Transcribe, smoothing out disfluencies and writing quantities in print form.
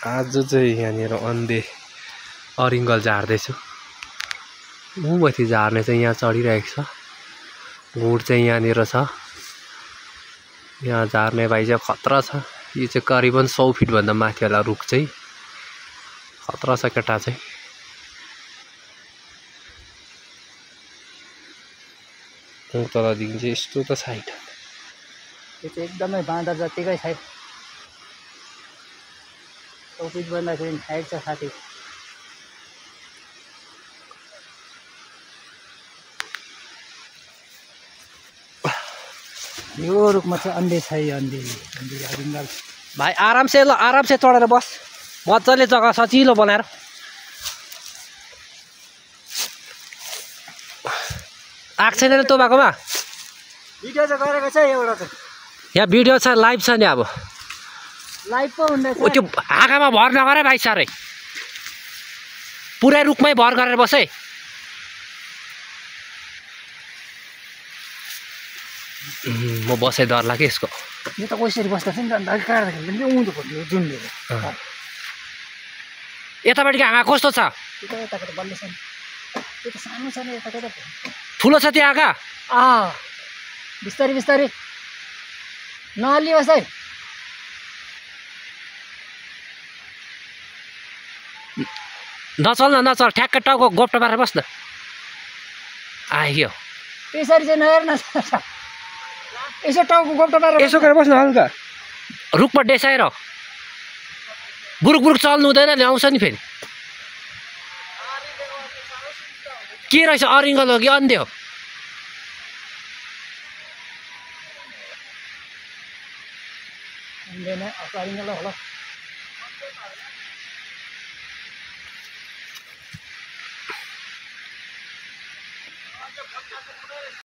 आज चाहिँ यहाँनिर अन्धे अरिङ्गल झार्दैछु। माथि झार्ने चाहिँ यहाँ चढिरहेको छ। गुड चाहिँ यहाँनिर छ। यहाँ झार्ने भाइ चाहिँ खतरा छ। यो चाहिँ करिबन 100 फिट भन्दा माथि होला रुख चाहिँ। खतरा छ केटा चाहिँ। तलदेखि चाहिँ यस्तो त साइड यो चाहिँ एकदमै बाँदर जतिकै छ। 100 फिट भन्दाखेरि हाइट छ साथी। यो रुखमा चाहिँ अन्धे छ। अन्धे अरिङ्गल भाइ आरामसे ल, आरामसे चढेर बस। मजाले जग्गा सजिलो बनाएर। आएको छैन तँ बाकोमा? भिडियो चाहिँ गरेको छ एउटा चाहिँ। यहाँ भिडियो छ, लाइभ छ नि। अब लाइभ पो हुँदैछ। त्यो हाँगामा भर नगर भाइ साह्रै। पुरै रुखमै भर गरेर बस है। म बसै डर लाग्यो यसको। यो त कसरी बस्दा छ नि त अन्त काट्दाखेरि पनि उँधो पर्यो जुन दिएको। यतापट्टिको हाँगा कस्तो छ? त्यो त यताको त बल्ल छ नि। त्यो त सानो छ नि यताको त। ठुलो छ त्यो हाँगा? बिस्तारै बिस्तारै नहल्लियोस् है। नचल न, नचल। ठ्याक्क टाउको गोप्टो पारेर बस् न। आयो त्यसरी चाहिँ नहेर न। यसो टाउको गोप्टो पारेर यसो गरेर बस्न हल्का। रुखमा डेसाएर बुरुक बुरुक चल्नु हुँदैन, ल्याउँछ नि फेरि। के रहेछ? अरिङ्गल हो कि अन्धे हो? अरिङ्गल होला।